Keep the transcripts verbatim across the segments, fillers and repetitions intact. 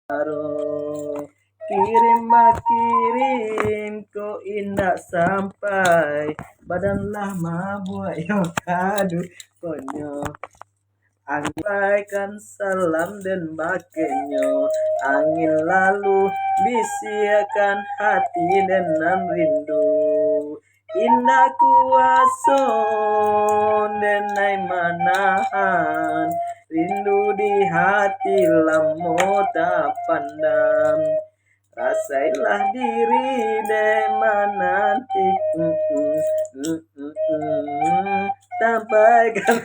Aro, kirim bakirim kok indak sampai, badan lah mabuak yo kadu konyo. Angin sampaikan salam den bakenyo, angin lalu bisiakan hati den nan rindu. Indak kuaso den ai manahan, rindu di hati lamo tapandam. Rasailah diri den mananti, mm, mm, mm, mm, mm, sampaikan.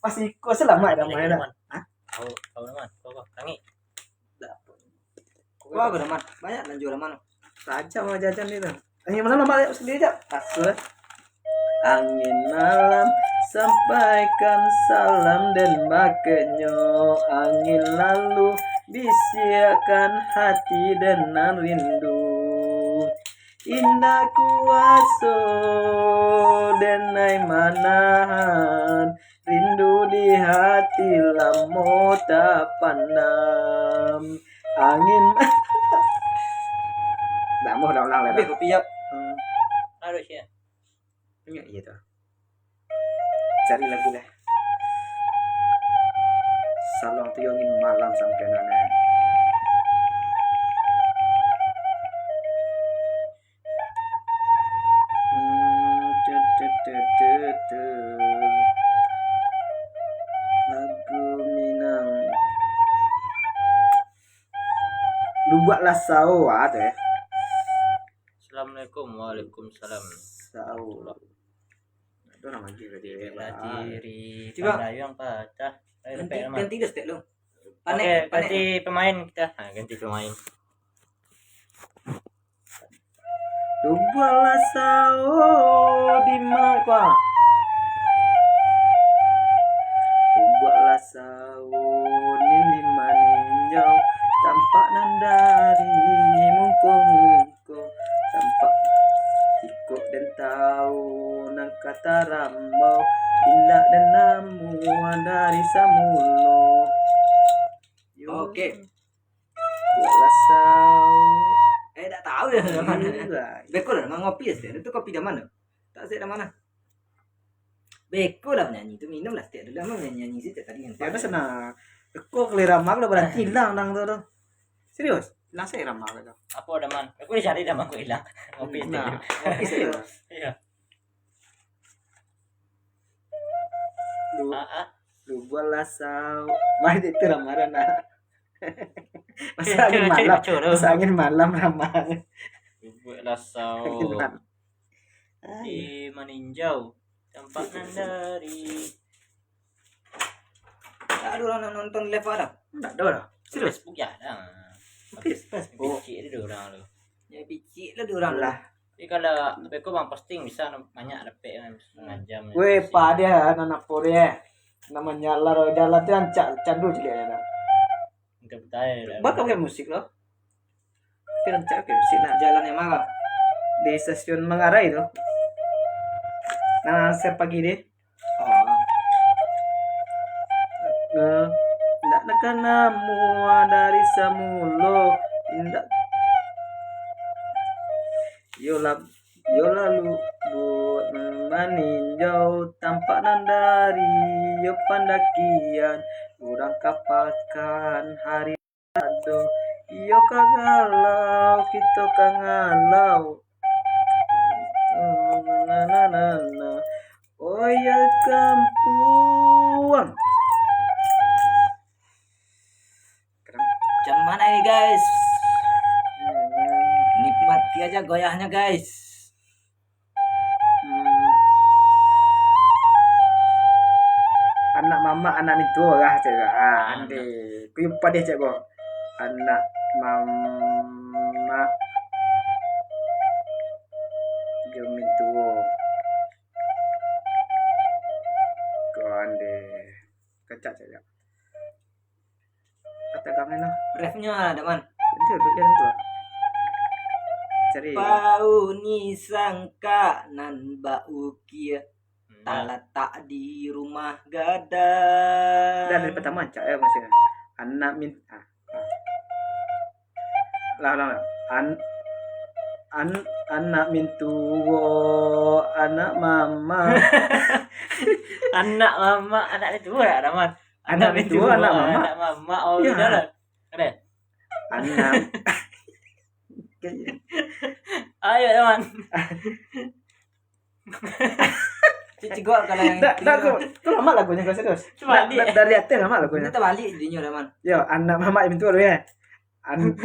Masih kau selamat dah main dah. Hah? Kau, kau dah, Man. Kau, kau. Tangik. Dah. Kau dah, Man. Banyak lanjut dah, Man. Raja mah jajan ni tu. Angin malam balik sendiri je. Kasur. Angin malam sampaikan salam den bakenyo. Angin lalu bisiakan hati den nan rindu. Indak kuaso den ai manahan, rindu di hati lamo tapandam. Angin. Dah, mau dah ulang lah. Habis kopi, Yap. Hmm. Harus ya. Ingat iya tu. Cari lagi lah. Saluang tu yo angin malam sampai nana. Hmm, tu, tu, tu, tu, tu. Lagu Minang. Lubuak Lasau, ah, tu, eh. Assalamualaikum. Waalaikumsalam. Sau. Ada orang lagi tadi, eh, Bela Bang. Diri, cuba. Pandai yang patah. Ayo, ganti, lepek, Mak. Ganti dah step lu. Panek, oke, panek. Ganti pemain kita. Ha, ganti pemain. Lubuak Lasau di ma-, kuah. Lubuak Lasau di maninjau, tampak nan dari mungko-mungko, tampak iko den tau nan ka tarambau, indak den namuah dari samulo. Yo. Oke. Buat lasau. Eh, tak tahu dah dari mana. Iya. Beko lah, nama ngopi ya, Sir. Itu kopi dari mana? Tak sih dari mana? Beko lah penyanyi tu, minum lah setiap dulu. Emang nyanyi-nyanyi sih tiap tadi yang. Ya, sana. Beko kelirama kalau berarti hilang nang tu, tu. Serius? Hilang sih irama tu. Apa dah, Man? Aku dicari dah, Man, aku hilang. Ngopi. Nah, sendiri. Ngopi sendiri. Iya. Lu, ah, ah. Lu buat lasau. Mari itu ramalan, nah. Masa angin malam, masa angin malam ramalan. Lu buat lasau. Angin malam. Di maninjau. Tampak nan dari. Tak ada orang nak nonton live dah. Tak ada dah. Serius? Facebook ya dah. Oke. Facebook. Picik dia orang tu. Ya, picik lah dia orang lah. Tapi kalau beko bang posting bisa banyak dapek kan, setengah jam. Weh, pade anak-anak pore. Namanya lar jalan tu rancak, candu ciliak dah. Entah betai dah. Baka pakai musik lo. Tapi rancak pakai musik nah. Jalan yang mana? Di stasiun Manggarai tu. Nah, share pagi deh. Oh. Nah, ndak nakana mua dari samulo, indak. Yo lah, yo lalu buat maninjau tampak nan dari yo pandakian urang kapakan hari ado. Iyo ka galau, kito ka ngalau. Oh, na, na, na, na. Oh ya kampuang. Macam mana ini, guys? Nikmati aja goyahnya, guys. Hmm. Anak mamak, anak mintuo lah, cak ko. Ah, ande. Kuyu padeh, cak ko. Anak mamak jo mintuo. Ko ande. Kacak, cak ko. Katakan lah. Refnya ada, Man. Itu, itu yang tu. Cari. Pauni sangka nan baukia, hmm, talatak di rumah gadang. Dah dari pertama, cak ya, maksudnya. Anak min-, ah, ah. Lah, lah, lah. An, an, anak mintuo, anak mama. Anak mama, anak mintuo ya, Rahman? Anak mintuo, anak mama. Anak mama, oh, ya. Udah lah. Ada? Anak. Ayo, Rahman. Cik, cigok kalau yang tak, tak, tu, tu lama lagunyo, kalau serius. Terbalik. Dari atas lama lagunyo. Ini terbalik jadinyo, Rahman. Yo, anak mamak mintuo lu, ya. An-,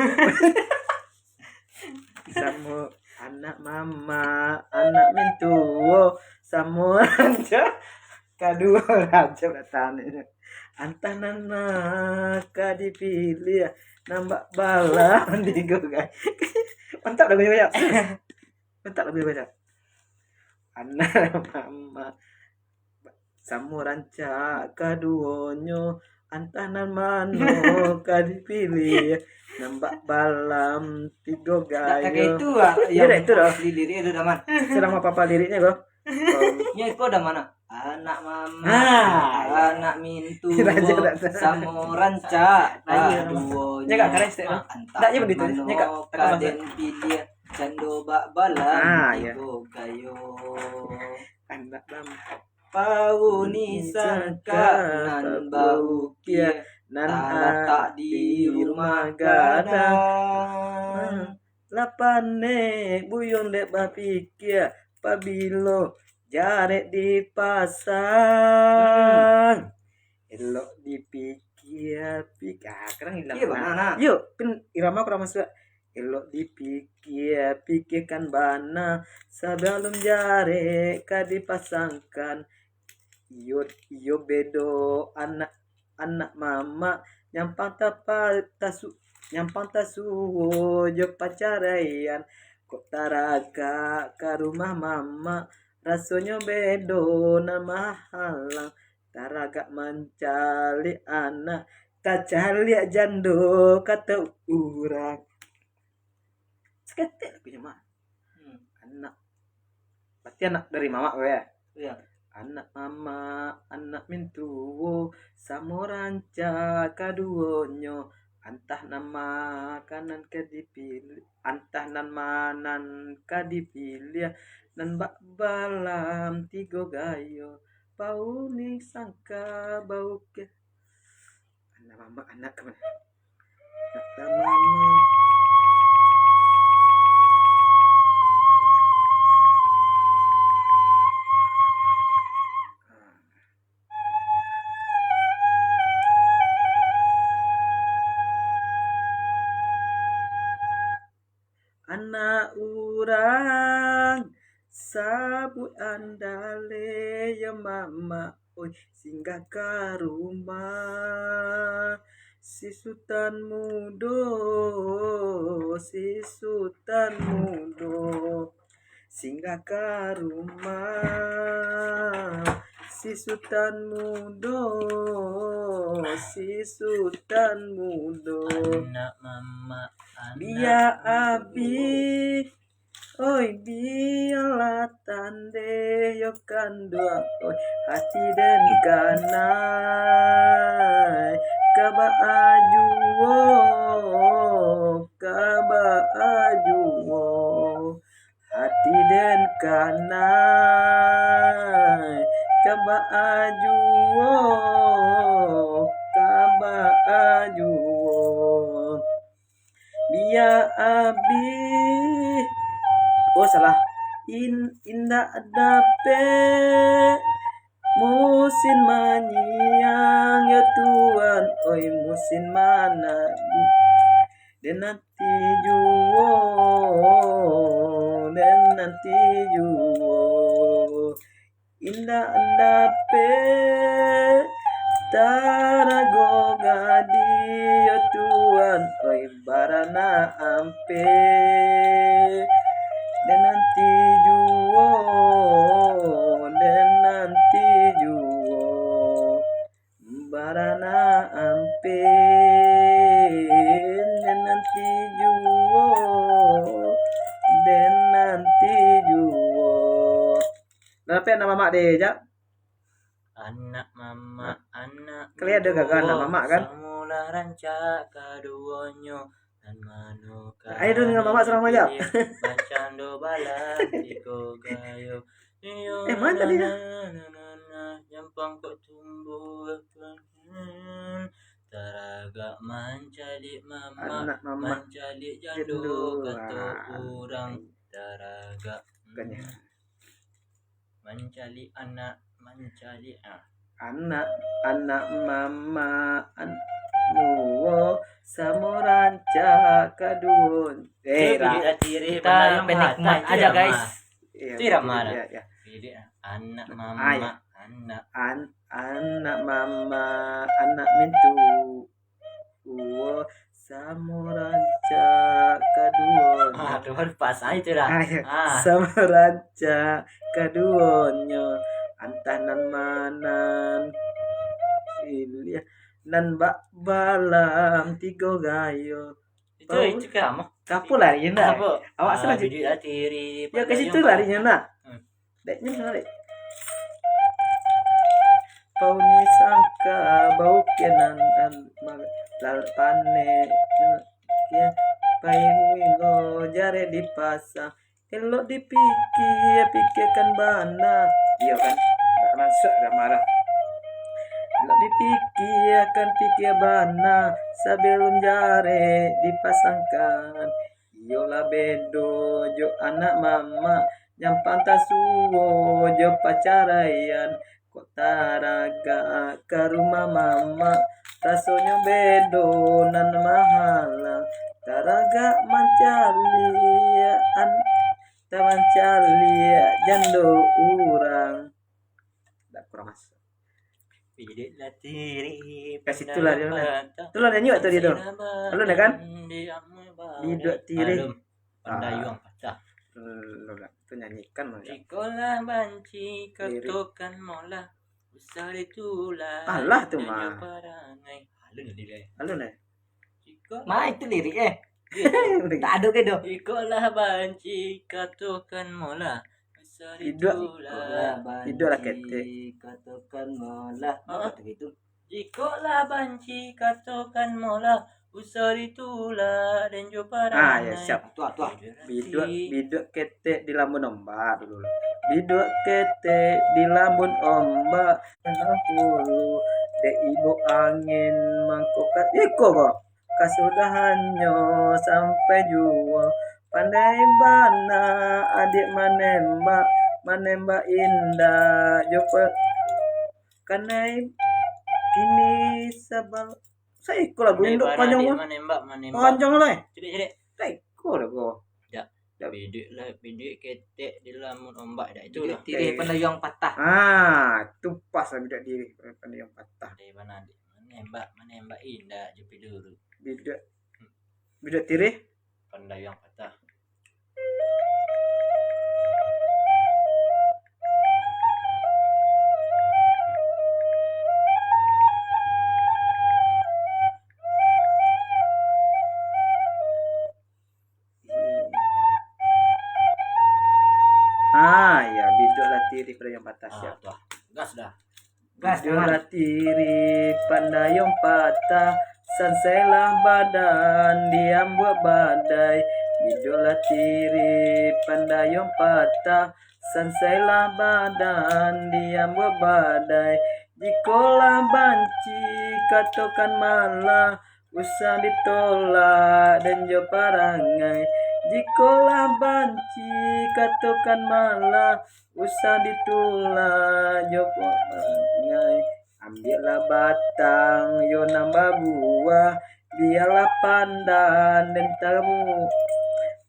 samo anak mama, anak mintuo, samo rajo, kaduo rajo datang. Antah nan ma ka dipiliah, nan bak bala tigo gai. Mantap lagunyo, banyak. Mantap lagunyo, banyak. Anak mama. Samo rancak kaduonyo, antah nan mano ka dipiliah, nan bak balam tigo gayo. Dak kayak itu, ah, yang itu dah asli lirik itu, Rahman. Sedang apa-apa liriknya, bro? Nyo iko dah mano? Anak mama, ah, anak mintuo, samo rancak kaduonyo, antah nan mano ka den piliah, cando bak balam tigo gayo. Anak mama. Pauni sangka nan baukia, nan talatak di rumah gadang. Lah panek buyuang dek bapikia, pabilo jarek dipasang. Elok dipikia-pikia, ah, kadang hilang. Iyo, bana, nah. Yo, pin, irama kurang masuak. Elok dipikia-pikiakan bana, sabalum jarek ka dipasangkan. Iyo, iyo bedo anak, anak mamak, nyampang tapa-, tasu-, nyampang tasuo jo pacaraian. Kok taragak ka rumah mamak, rasonyo bedo nan mahalang. Taragak mancaliak anak, tacaliak jando, kato urang. Saketek lagunyo mah. Hmm. Anak. Berarti anak dari mamak ko, ya? Iya. Anak mamak, anak mintuo, samo rancak kaduonyo. Antah nan ma ka nan ka dipiliah, antah nan ma nan ka dipiliah, nan bak balam tigo gayo. Pauni sangka baukia. Anak mamak, anak ka mano? Anak mamak. Anak urang, sabuik andale yo mamak, oi, singgah ka rumah si Sutan Mudo, si Sutan Mudo. Singgah ka rumah si Sutan Mudo, si Sutan Mudo. Anak mamak, anak. Bia abih, oi, bialah tandeh yo kanduang, oi, hati den kanai, ka baa juo, ka baa juo. Hati den kanai, ka baa juo, ka baa juo. Bia abih, oh, salah. In-, indak dapek musin manyiang yo tuan, oi, musin manabik. Den nanti juo, den nanti juo. Indak dapek tarago gadih yo tuan, oi, barana ampek. Den nanti juo, den nanti juo. Barana ampek, den nanti juo, den nanti juo. Lah dapek anak mamak deh, Jak? Anak mamak, anak. Kalian ada gaga anak mamak, kan? Samolah rancak kaduonyo, nan mano ka Ayo dulu dengan mamak surang aja. Macam do bala tigo gayo. Eh, mana tadi dah? Nyampang kok tumbuh. Taragak mancaliak mamak, anak mamak mancaliak jando, jando, kato ah, urang. Taragak. Bukannya. Mancaliak anak, mancaliak, ah. Anak, anak mamak, an-, muo, samo rancak kaduo. Eh, kita pendek amat aja, guys. Iya, itu irama lah. Iya, iya. Anak mamak, anak. An-, anak mamak, anak mintu. Uwo, samo rancak kaduo. Ah, tu baru pas, ah, itu dah. Ah, iya. Ah. Samo rancak kaduonyo, antah nan manan, iliah, nan bak balam tigo gayo. Itu, itu kan apa? Kapo lari nak? Apa? Awak salah. Ah, bidik atiri. Ya, ke situ larinya nak. Hmm. Dek, ni mana, Dek? Pauni sangka baukian nan, nan ma-, lal panek, ya, pai muilo jarek dipasang. Elok dipikia, pikiakan bana. Iyo kan? Tak masuk dah marah. Elok dipikiakan, pikia bana sabalum jarek dipasangkan. Iyolah bedo jo anak mamak, nyampang tasuo jo pacaraian. Kok taragak ka rumah mamak, rasonyo bedo nan mahalang. Taragak mancaliak an-, tamancaliak jando urang. Dak kurang masuk. Bidik lah tirik. Ka situ lah dia, nah. Itulah nyanyi waktu dia tu. Alun dah kan? Bidik tirik. Alun. Pandayuang patah. Alun lah. Tu nyanyikan mah. Jikolah banci, katokan molah. Usah ditulak. Alah tu mah. Alun tadi, guys. Alun, eh? Mah itu lirik, eh. Tak ada ke doh? Jikolah banci, katokan molah. Biduak, biduak lah ketek. Katokan molah. Ha? Kata gitu. Jikolah banci, katokan molah. Usah ditulak dan jo parangai. Ah, ya, siap. Tuah, tuah. Biduak, biduak ketek dilambun ombak dulu. Biduak ketek dilambun ombak. Dahulu dek ibo angin mangkokat. Iko ko. Kasudahannyo sampai juo. Pandai bana adiak manembak, manembak indak jo pe-, kanai kini sabal-, saiko lagu induk panjang mah. Manembak, manembak. Panjang lah, eh. Cedek, cedek. Saiko lagu. Dak. Biduak lah, biduak ketek dilambun ombak, dak itu lah. Biduak tirih pandayuang patah. Ah, tu pas lah biduak tirih pandayuang patah. Dari mana, Dik? Manembak, manembak indak jo peluru. Biduak, biduak tirih. Pandayuang patah. Ah, ya, biduak lah tirih pandayuang patah, siap. Gas dah. Gas, biduak lah tirih pandayuang patah, sansailah badan diambuak badai. Biduak lah tirih pandayuang patah, sansailah badan diambuak badai. Jikolah banci, katokan malah, usah ditolak dan jo parangai. Jikolah banci, katokan malah, usah ditulak jo parangai. Ambiaklah batang yo nan babuah, bialah pandan den tamu.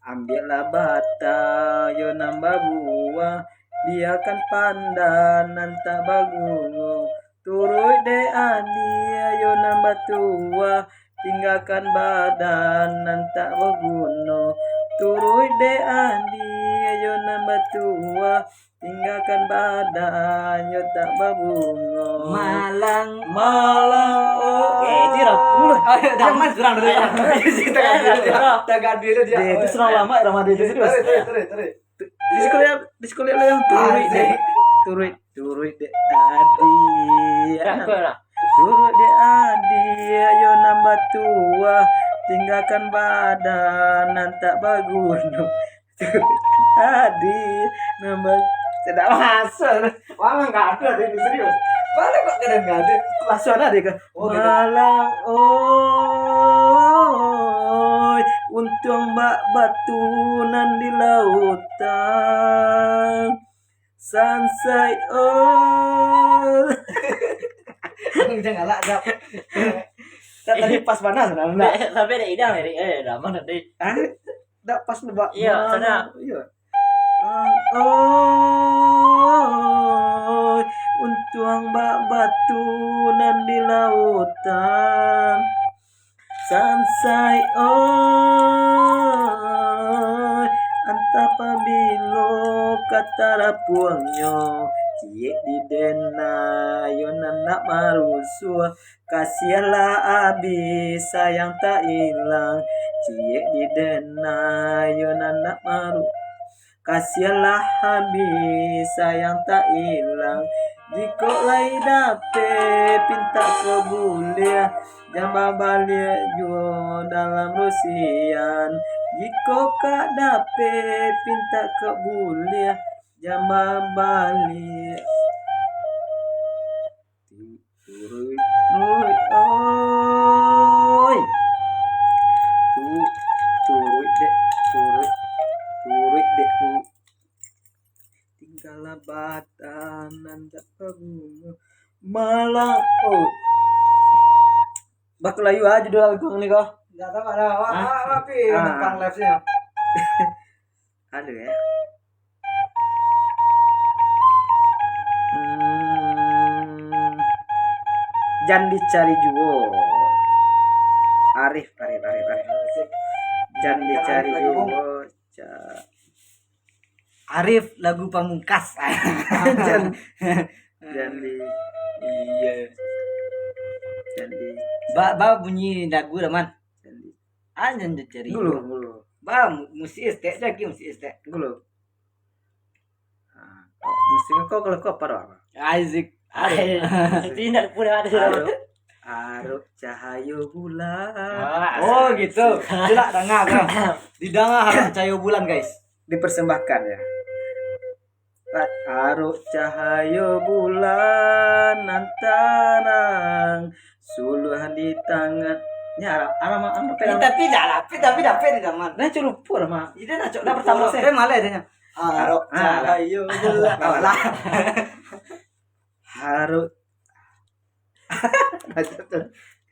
Ambiaklah batang yo nan babuah, biakan pandan nan tak baguno. Turuik dek adiak yo nan batuah, tinggakan badan nan tak baguno. Turuik dek adiak yo nan batuah, tinggakan badan yo tak babungo. Malang, malang, oh. Eh, itu dah. Ayo, jangan kurang dulu. Ayo. Tagak dulu dia. Dia itu senang lama irama dia itu serius. Tarik, tarik, tarik, tarik. Di sekolah, di sekolah lo yang turuik dek, turuik, turuik dek adiak. Turuik dek adiak yo nan batuah, tinggakan badan nan tak baguno. Adi, nambah tidak masuk. Wah, nggak ada, ada ini serius. Mana kok kadang nggak ada? Masuk ada deh, Kak. Oh, gitu. Malang, oi, untuang bak batu nan di lautan. Sansai, oi. Jangan galak, Jap. Kan tadi pas panas, nah, nah. Tapi ada idang, Eri. Eh, dah mana tadi? Hah? Dak pas nebak. Iya, sana. Iya. Oi, untuang bak batu nan di lautan. Sansai, oi, antah pabilo ka tarapuangnyo, ciek di den ayo nan nak marusuah. Kasianlah abih, sayang tak ilang, ciek di den ayo nan nak maru-, kasianlah abih, sayang tak ilang. Jikok lai dapek, pintak kok buliah, jan babaliak juo dalam rusian. Jikok ka dapek, pintak kok buliah, jan babaliak. Turuik, turuik, oi. Tu, turuik dek, turuik, turuik dek tu. Tinggalah batang nan dak babunga. Malang, oh. Bakulayu aja dulu lagu ni kau. Nggak tahu ada apa, ah, apa, tapi ah, numpang live-nya. Ada ya. Hmm. Jan dicari juo. Arif, Arif, Arif, Arif. Jan dicari juo. Ca- Arif lagu pamungkas. Jan, jan di, iya. Jan di. Ba, ba bunyi lagu dah, Man. Jan di. Ah, jan dicari. Dulu, dulu. Ba, mu-, musik estek lagi, musik estek. Dulu. Ah, musik kau kalau kau apa doang? Isaac. Aduh. Tidak pun ada. Arok, arok cahayo bulan. Ah, oh, gitu. Coba dengar, kan. Didengar arok cahayo bulan, guys. Dipersembahkan ya. Arok cahayo bulan nan tarang, suluah di tangan. Ini arah, arah ma-, arah ma-, Ini tapi dah lah, tapi, tapi dapet ni, Daman. Nah, cuma lupa lah, Mak. Ini nak cok dah pertama lupa, sih. Tapi malah dia. Arok, ah, cahayo bulan. Alah. Arok.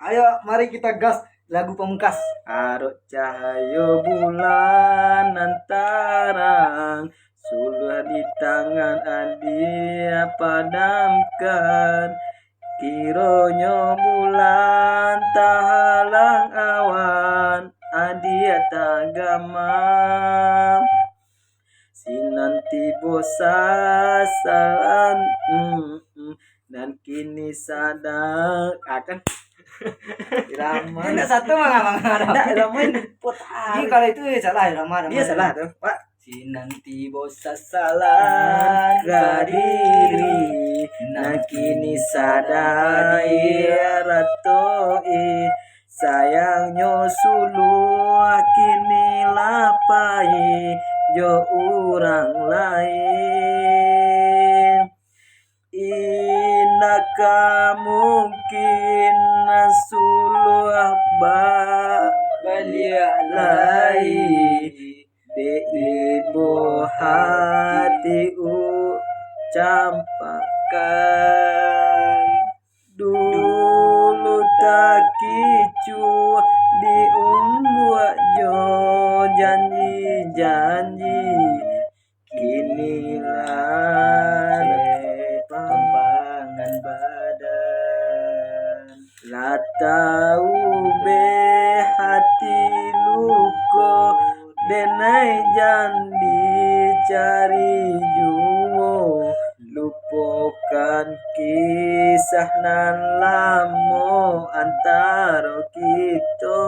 Ayo, mari kita gas lagu pamungkas. Arok cahayo bulan nan tarang, suluah di tangan adia padamkan. Kironyo bulan tahalang awan, adia tagamam. Sinan tibo sasalan, mm, mm, nan kini sadang, ah, kan? Irama. Indak satu manga, manga. Indak, irama ini putar. Ini kalau itu, eh, salah irama, irama. Iya, salah tu, Pak. Sinan tibo sasalan kadiri, nan kini sadang diratoi. Sayangnyo suluah kini lah pai jo urang lain. Indak ka mungkin suluah ba-, baliak lai. Dek ibo hati ucampakan. Dulu takicuah diumbuak jo janji-janji, kini lah kembangan badan. Lah taubek hati luko, denai jan dicari juo. Lupokan kisah nan lamo antaro kito.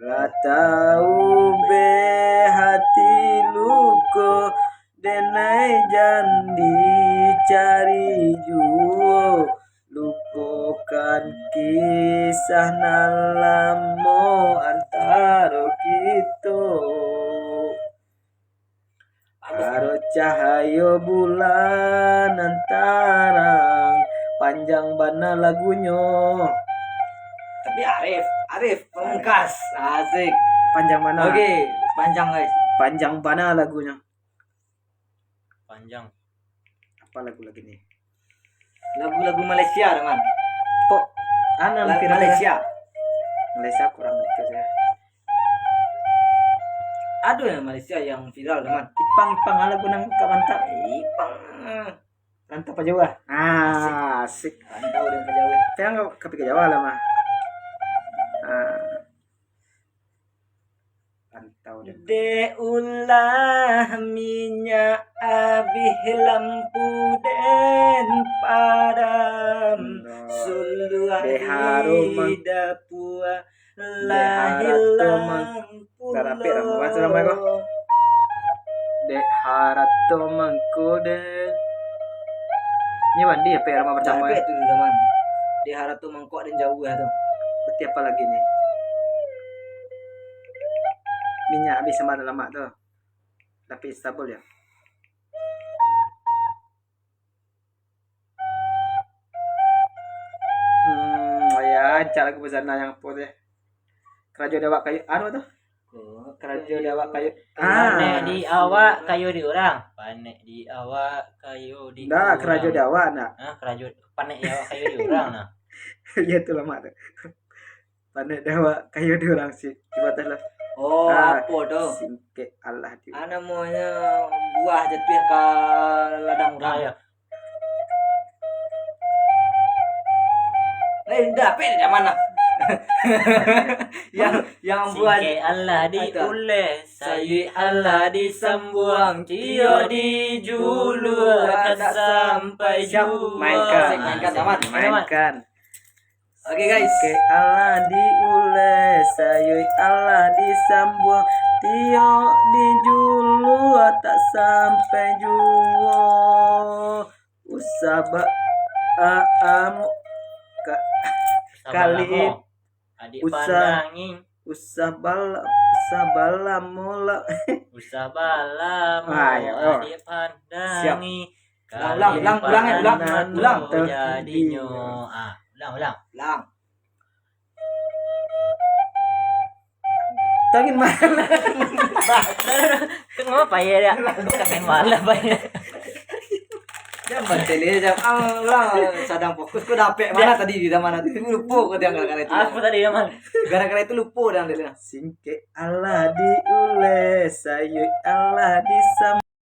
Lah taubek hati luko, denai jan dicari juo. Lupokan kisah nan lamo Cahayo bulan nan tarang. Panjang bana lagunyo. Tapi Arif, Arif Pamungkas. Asik. Panjang bana. Oke, panjang, guys. Panjang bana lagunyo. Panjang. Apa lagu lagi ni? Lagu-lagu Malaysia, teman. Kok anu, viral Malaysia. Malaysia kurang itu saya. Aduh, yang Malaysia yang viral, teman. Ipang, Ipang, lagu nang ka mantap. Ipang. Rantau Pajauah. Ah, asik. Rantau dan Pajauah. Sekarang kau ka pai ka Jawa lah, mah. Ah. Rantau dan Dek ulah minyak abih lampu den padam. Suluah di dapua. Dek harato mang-, dah rapek dah, bukan salah mai ko. Dek harato mangko deh. Ini mandi apa ya, rumah pertama ya? Dah rapek tu dah, man. Dek harato mangko ada jauh lah tu. Berarti apa lagi ni? Minyak habis sama lemak tu. Tapi sabul ya. Hmm, oh ya, ancak lagu Fuzana yang apo tu? Karajo di awak kayo, anu tu? Karajo di awak kayo. Ah, panek di awak kayo di urang. Panek di awak kayo di urang. Ndak, karajo di awak, ndak? Hah, karajo, panek di awak kayo di urang, nah. Iya tu lamak tu. Panek di awak kayo di urang sih. Cubo tes lah. Oh, ah, apo tu? Singkek alah di. Ah, namonyo buah jatuah ka ladang urang. Ah, ya. Eh, dapek dari mana? Yang, yang buah. Singkek alah di uleh, sayuik alah disambuang, tiok di julu, tak sampai juo. Siap, mainkan. Asik, mainkan, Taman. Mainkan. Oke, guys. Singkek alah di uleh, sayuik alah disambuang, tiok di julu, tak sampai juo. Usah ba-, a-, amu-, ka-, usah kali balamo, adik usah, pandangi. Usah bala-, usah balamo la-, usah balamo, ah, ya, oh. Adik pandangi. Siap. Ulang, ulang, ulang, ulang, ulang, ulang. Jadinyo. Ah, ulang, ulang. Ulang. Tangin malam. Kenapa ya dia? Bukan main malam, Pak, ya. Jam batele, jam. Alah, sadang fokus. Kau dapek mana tadi, di mana tadi? Lupo kau, dia gara-gara itu. Apa tadi, Jamal? Gara-gara itu lupo dia, dia. Singkek alah di uleh, sayuik alah disam-